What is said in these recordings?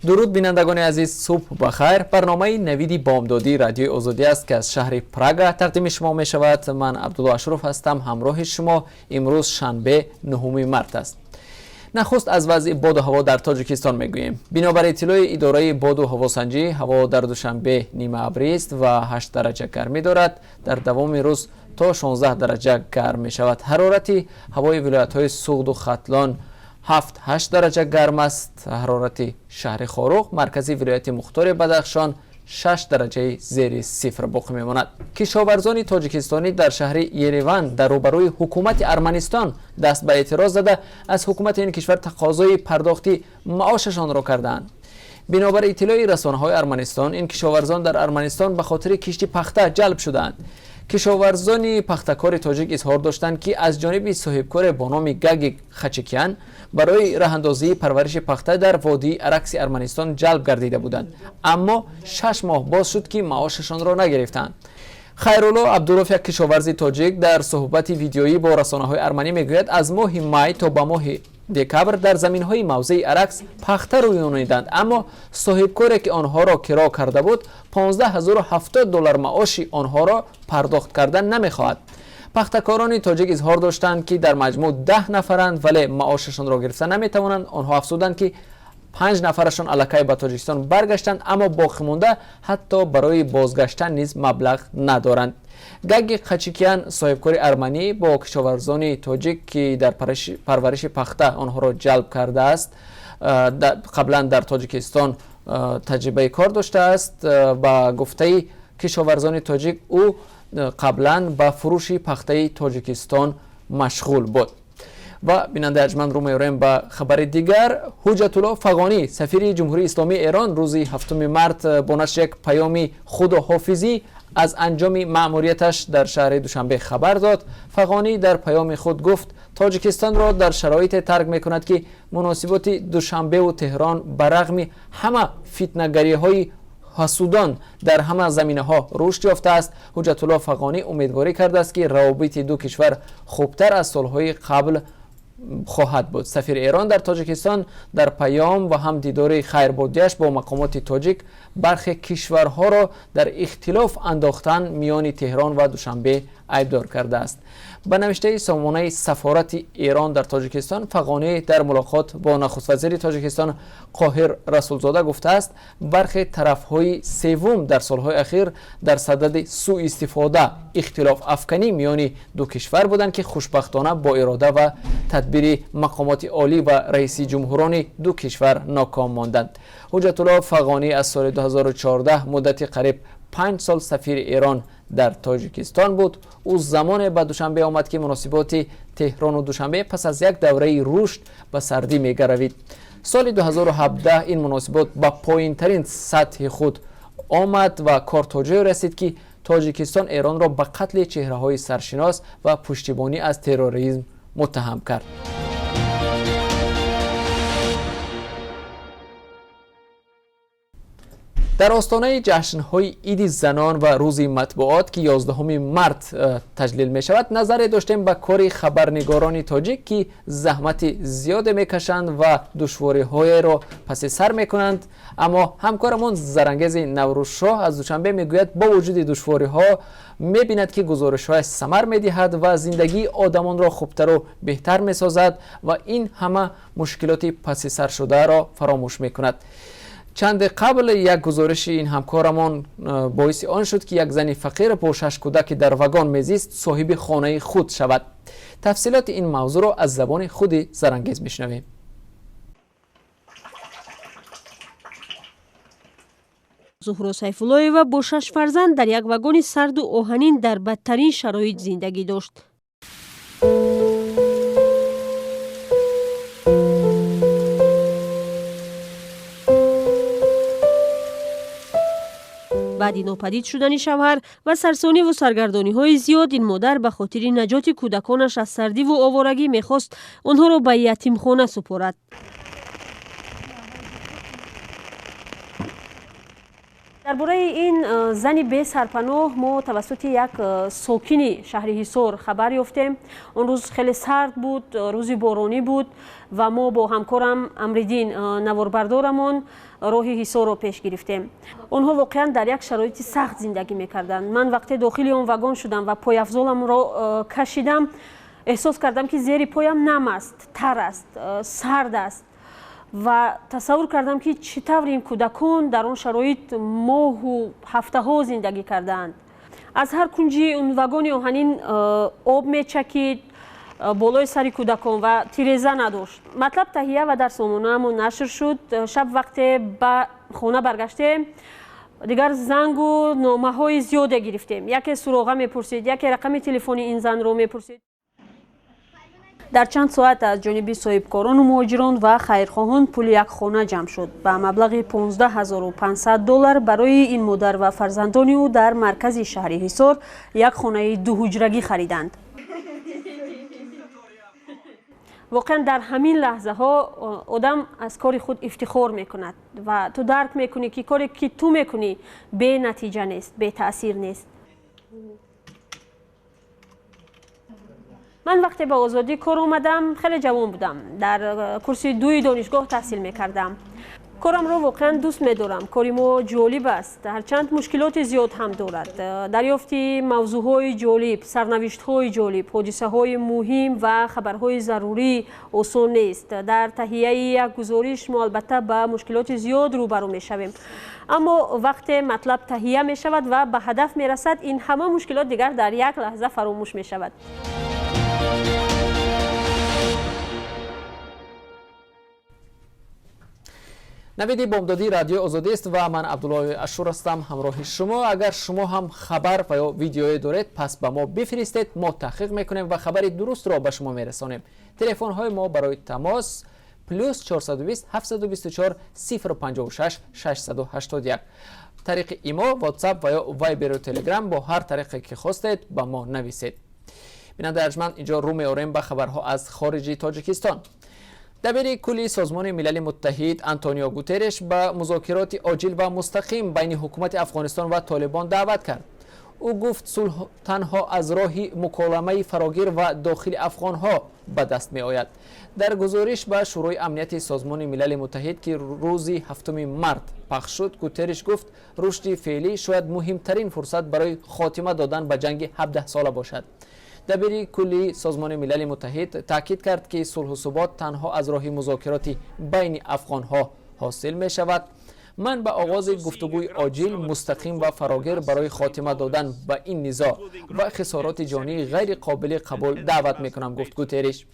Дуруд, бинандагони азиз, субҳ бахайр. Барномаи «Навиди бомдодии» Радиои Озодӣ аст, ки аз шаҳри Прага тақдими шумо мешавад. Ман Абдулло Ашуров ҳастам, ҳамроҳи шумо. Имрӯз шанбе, 9 март аст. Нахуст аз вазъи боду ҳаво дар Тоҷикистон мегӯем. Бинобар иттилои идораи боду ҳавосанҷӣ, ҳаво дар Душанбе нимаабрист ва 8 дараҷа гармӣ дорад. Дар давоми рӯз то 16 дараҷа гарм мешавад. Ҳарорати ҳавои вилоятҳои Суғду Хатлон 7-8 дараҷа гарм аст. Ҳарорати шаҳри Хоруғ, маркази вилояти мухтори Бадахшон, 6 дараҷаи зери сифр боқӣ мемонад. Кишоварзони тоҷикистонӣ дар шаҳри Ереван дар рӯбарӯи ҳукумати Арманистон даст ба эътироз зада, аз ҳукумати ин кишвар тақозои пардохти маошашонро кардаанд. Бинобар иттилои расонаҳои Арманистон, ин кишоварзон дар Арманистон ба хотири кишти пахта ҷалб шудаанд. Кишоварзони пахтакори тоҷик изҳор доштанд, ки аз ҷониби соҳибкоре бо номи Гагик Хачикян барои раҳандозии парвариши пахта дар водии Аракси Арманистон ҷалб гардида буданд, аммо 6 моҳ боз шуд, ки маошашонро нагирифтанд. Хайрулло Абдуллов, як кишоварзи тоҷик, дар суҳбати видеоӣ бо расонаҳои арманӣ мегӯяд, аз моҳи май то ба моҳи декабр дар заминҳои мавзеи Аракс пахта рӯёниданд, аммо соҳибкоре, ки онҳоро киро карда буд, 15 070 доллар маоши онҳоро пардохт кардан намехоҳад. Пахтакорони тоҷик изҳор доштанд, ки дар маҷмӯъ 10 нафаранд, вале маошашонро гирифта наметавонанд. Онҳо афзуданд, ки панҷ нафарашон аллакай ба Тоҷикистон баргаштанд, аммо боқимонда ҳатто барои бозгаштан низ маблағ надоранд. Гаги Қачикян, соҳибкори арманӣ, бо кишоварзони тоҷик, ки дар парвариши пахта онҳоро ҷалб кардааст, қаблан дар Тоҷикистон таҷрибаи кор доштааст. Ба гуфтаи кишоварзони тоҷик, ӯ қаблан ба фурӯши пахтаи Тоҷикистон машғул буд. Ва, бинандаи арҷманд, рӯ меорем ба хабари дигар. Ҳуҷҷатулло Фағонӣ, сафири Ҷумҳурии Исломии Эрон, рӯзи 7 март бо нашри як паёми худоҳофизӣ аз анҷоми маъмурияташ дар шаҳри Душанбе хабар дод. Фағонӣ дар паёми худ гуфт, Тоҷикистонро дар шароите тарк мекунад, ки муносиботи Душанбеву Теҳрон ба рағми ҳама фитнагариҳои ҳасудон дар ҳама заминаҳо рушд ёфтааст. Ҳуҷҷатулло Фағонӣ умедворӣ кардааст, ки равобити ду кишвар хубтар аз солҳои қабл хоҳад буд. Сафири Эрон дар Тоҷикистон дар паём ва ҳам дидори хайрбодиаш бо мақомоти тоҷик бархе кишварҳоро дар ихтилоф андохтан миёни Теҳрон ва Душанбе айбдор кардааст. Ба навиштаи сомонаи сафорати Эрон дар Тоҷикистон, Фағонӣ дар мулоқот бо нахуствазири Тоҷикистон Қоҳир Расулзода гуфтааст, бархе тарафҳои севум дар солҳои ахир дар садади сӯистифода, ихтилофафканӣ миёни ду кишвар буданд, ки хушбахтона бо ирода ва тадбири мақомоти олӣ ва раиси ҷумҳурони ду кишвар ноком монданд. Ҳуҷҷатулло Фағонӣ аз соли 2014 муддати қариб 5 сол сафири Эрон дар Тоҷикистон буд. Ӯ замоне ба Душанбе омад, ки муносиботи Теҳрону Душанбе пас аз як давраи рушд ба сардӣ мегаравид. Соли 2017 ин муносибот ба поинтарин сатҳи худ омад ва кор то ҷое расид, ки Тоҷикистон Эронро ба қатли чеҳраҳои саршинос ва пуштибонӣ аз терроризм муттаҳам кард. Дар остонаи ҷашнҳои Иди занон ва Рӯзи матбуот, ки 11 март таҷлил мешавад, назаре доштем ба кори хабарнигорони тоҷик, ки заҳмати зиёде мекашанд ва душвориҳоеро паси сар мекунанд. Аммо ҳамкорамон Зарангези Наврӯзшоҳ аз Душанбе мегӯяд, бо вуҷуди душвориҳо мебинад, ки гузоришҳояш самар медиҳад ва зиндагии одамонро хубтару беҳтар месозад ва ин ҳама мушкилоти паси сар шударо фаромӯш мекунад. Чанде қабл як гузориши ин ҳамкорамон боиси он шуд, ки як зани фақир бо шаш кӯдак, ки дар вагон мезист, соҳиби хонаи худ шавад. Тафсилоти ин мавзӯъро аз забони худи Зарангез мешунавем. Зуҳро Сайфуллоева бо шаш фарзанд дар як вагони сарду оҳанин дар бадтарин шароит зиндагӣ дошт. Баъди нопадид шудани шавҳар ва сарсониву саргардониҳои зиёд, ин модар ба хотири наҷоти кӯдаконаш аз сардиву оворагӣ мехост онҳоро ба ятимхона супорад. Дар бораи ин зани бесарпаноҳ мо тавассути як сокини шаҳри Ҳисор хабар ёфтем. Он рӯз хеле сард буд, рӯзи боронӣ буд ва мо бо ҳамкорам Амриддин наворбардорамон роҳи Ҳисорро пеш гирифтем. Онҳо воқеан дар як шароити сахт зиндагӣ мекарданд. Ман вақте дохили он вагон шудам ва пойафзоламро кашидам, эҳсос кардам, ки зери поям нам аст, тар аст, сард аст ва тасаввур кардам, ки чӣ тавр ин кӯдакон дар он шароит моҳу ҳафтаҳо зиндагӣ кардаанд. Аз ҳар кунҷи он вагони оҳанин об мечакид болои сари кӯдакон ва тиреза надошт. Матлаб таҳия ва дар сомонаамон нашр шуд. Шаб вақте ба хона баргаштем, дигар зангу номаҳои зиёде гирифтем. Яке суроға мепурсид, яке рақами телефони ин занро мепурсид. Дар чанд соат аз ҷониби соҳибкорону муҳоҷирон ва хайрхоҳон пули як хона ҷамъ шуд. Ба маблағи 15 500 доллар барои ин модар ва фарзандони ӯ дар маркази шаҳри Ҳисор як хонаи дуҳуҷрагӣ хариданд. Воқеан, дар ҳамин лаҳзаҳо одам аз кори худ ифтихор мекунад ва ту дарк мекунӣ, ки коре, ки ту мекунӣ, бенатиҷа нест, бетаъсир нест. Ман вақте ба Озодӣ кор омадам, хеле ҷавон будам, дар курси дуи донишгоҳ таҳсил мекардам. Корамро воқеан дӯст медорам. Кори мо ҷолиб аст, ҳарчанд мушкилоти зиёд ҳам дорад. Дарёфти мавзӯъҳои ҷолиб, сарнавиштҳои ҷолиб, ҳодисаҳои муҳим ва хабарҳои зарурӣ осон нест. Дар таҳияи як гузориш мо албатта ба мушкилоти зиёд рӯбарӯ мешавем, аммо вақте матлаб таҳия мешавад ва ба ҳадаф мерасад, ин ҳама мушкилот дигар дар як лаҳза фаромӯш мешавад. Навиди бомдодии Радиои Озодӣ аст ва ман Абдуллои Ашур ҳастам ҳамроҳи шумо. Агар шумо ҳам хабар ва ё видеое доред, пас ба мо бифиристед, мо таҳқиқ мекунем ва хабари дурустро ба шумо мерасонем. Телефонҳои мо барои тамос: плюс 420 724 056 681. Тариқи имо, Ватсап ва ё Вайберу Телеграм, бо ҳар тариқе ки хостед, ба мо нависед. Бинандаи арҷманд, инҷо рӯ меорем ба хабарҳо аз хориҷи Тоҷикистон. Дабири кулли Созмони Милали Муттаҳид Антонио Гутерреш ба музокироти оҷил ва мустақим байни ҳукумати Афғонистон ва Толибон даъват кард. Ӯ гуфт, сулҳ танҳо аз роҳи муколамаи фарогир ва дохили афғонҳо ба даст меояд. Дар гузориш ба Шӯрои Амнияти Созмони Милали Муттаҳид, ки рӯзи 7 март пахш шуд, Гутерриш гуфт, рушди феълӣ шояд муҳимтарин фурсат барои хотима додан ба ҷанги 17сола бошад. Дабири кулли Созмони Милали Муттаҳид таъкид кард, ки сулҳу субот танҳо аз роҳи музокироти байни афғонҳо ҳосил мешавад. Ман ба оғози гуфтугӯи оҷил, мустақим ва фарогир барои хотима додан ба ин низоъ ва хисороти ҷонии ғайри қобили қабул даъват мекунам, гуфт Гутерриш.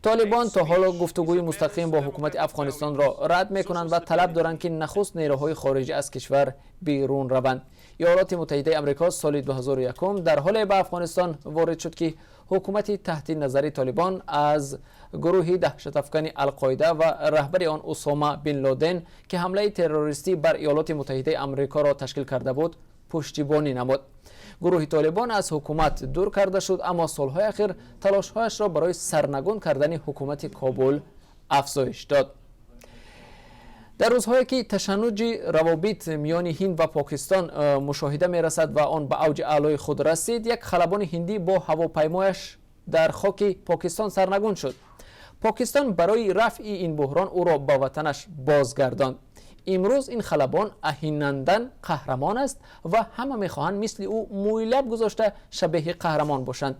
Толибон то ҳоло гуфтугӯи мустақим бо ҳукумати Афғонистонро рад мекунанд ва талаб доранд, ки нахуст нерӯҳои хориҷӣ аз кишвар берун раванд. Иёлоти Муттаҳидаи Амрико соли 2001 дар ҳоле ба Афғонистон ворид шуд, ки ҳукумати таҳти назари Толибон аз гурӯҳи даҳшатафкани Алқоида ва раҳбари он Усома бин Лоден, ки ҳамлаи террористӣ бар Иёлоти Муттаҳидаи Амрикоро ташкил карда буд, пуштибонӣ намуд. Гурӯҳи Толибон аз ҳукумат дур карда шуд, аммо солҳои ахир талошҳояшро барои сарнагун кардани ҳукумати Кобул афзоиш дод. Дар рӯзҳое ки ташаннуҷи равобит миёни Ҳинд ва Покистон мушоҳида мерасад ва он ба авҷи аълои худ расид, як халабони ҳиндӣ бо ҳавопаймояш дар хоки Покистон сарнагун шуд. Покистон барои рафъи ин буҳрон ӯро ба ватанаш бозгардонд. Имрӯз ин халабон Аҳинандан қаҳрамон аст ва ҳама мехоҳанд мисли ӯ мӯйлаб гузошта шабеҳи қаҳрамон бошанд.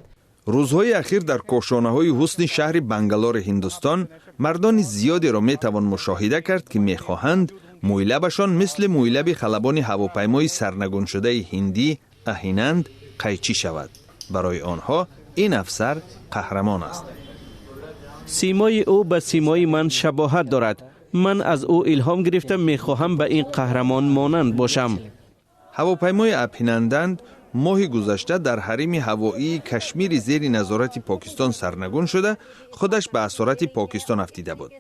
Рӯзҳои ахир дар кошонаҳои ҳусни шаҳри Бангалори Ҳиндустон мардони зиёдеро метавон мушоҳида кард, ки мехоҳанд мӯйлабашон мисли мӯйлаби халабони ҳавопаймои сарнагуншудаи ҳиндӣ Аҳинанд қайчӣ шавад. Барои онҳо ин афсар қаҳрамон аст. Симои ӯ ба симои ман шабоҳат дорад. Ман аз ӯ илҳом гирифта, мехоҳам ба ин қаҳрамон монанд бошам. Ҳавопаймои Абҳинанданд моҳи гузашта дар ҳарими ҳавоии Кашмири зери назорати Покистон сарнагун шуда, худаш ба асорати Покистон афтида буд.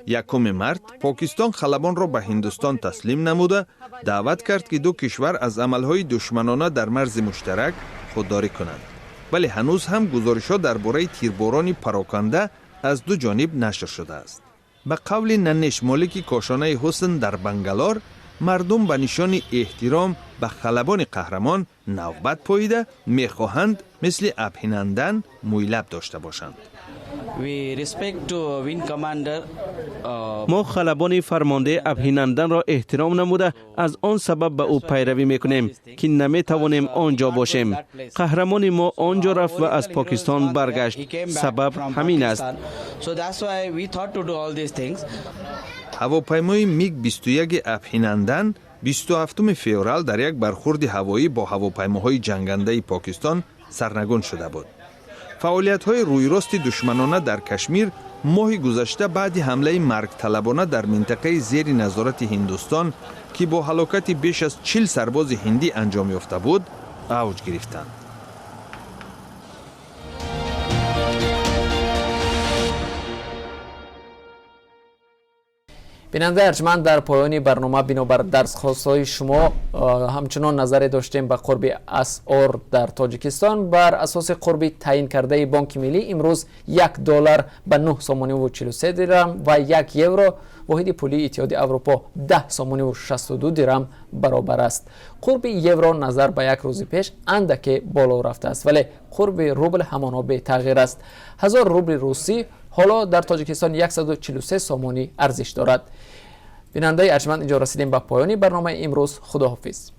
1 март Покистон халабонро ба Ҳиндустон таслим намуда, даъват кард, ки ду кишвар аз амалҳои душманона дар марзи муштарак худдорӣ кунанд. Вале ҳанӯз ҳам гузоришҳо дар бораи тирборони пароканда аз ду ҷониб нашр шудааст. Ба қавли Нанеш, молики кошонаи ҳусн дар Бангалор, Мардум ба нишони эҳтиром ба халабони қаҳрамон навбат поида мехоҳанд мисли Абҳинандан мӯйлаб дошта бошанд. Мо халабони фармонде Абҳинанданро эҳтиром намуда, аз он сабаб ба ӯ пайравӣ мекунем, ки наметавонем он ҷо бошем. Қаҳрамони мо он ҷо рафт ва аз Покистон баргашт. Сабаб ҳамин аст. Ҳавопаймои Миг 21 Абҳинандан 27 феврал дар як бархурди ҳавоӣ бо ҳавопаймоҳои ҷангандаи Покистон сарнагун шуда буд. Фаъолиятҳои рӯйрости душманона дар Кашмир моҳи гузашта баъди ҳамлаи маргталабона дар минтақаи зери назорати Ҳиндустон, ки бо ҳалокати беш аз 40 сарбози ҳиндӣ анҷом ёфта буд, авҷ гирифтанд. Бинандаи арҷманд, дар поёни барнома бинобар дархостҳои шумо ҳамчунон назаре доштем ба қурби асъор дар Тоҷикистон. Бар асоси қурби таъин кардаи Бонки Миллӣ, имрӯз 1 доллар ба 9 сомониву 43 дирам ва 1 евро, воҳиди пулии Иттиҳоди Аврупо, 10 сомониву 62 дирам баробар аст. Қурби евро назар ба як рӯзи пеш андаке боло рафтааст, вале қурби рубл ҳамоно бетағйир аст. 1000 рубли русӣ ҳоло дар Тоҷикистон 143 сомонӣ арзиш дорад. Бинандаи арҷманд, инҷо расидем ба поёни барномаи имрӯз. Худоҳофиз.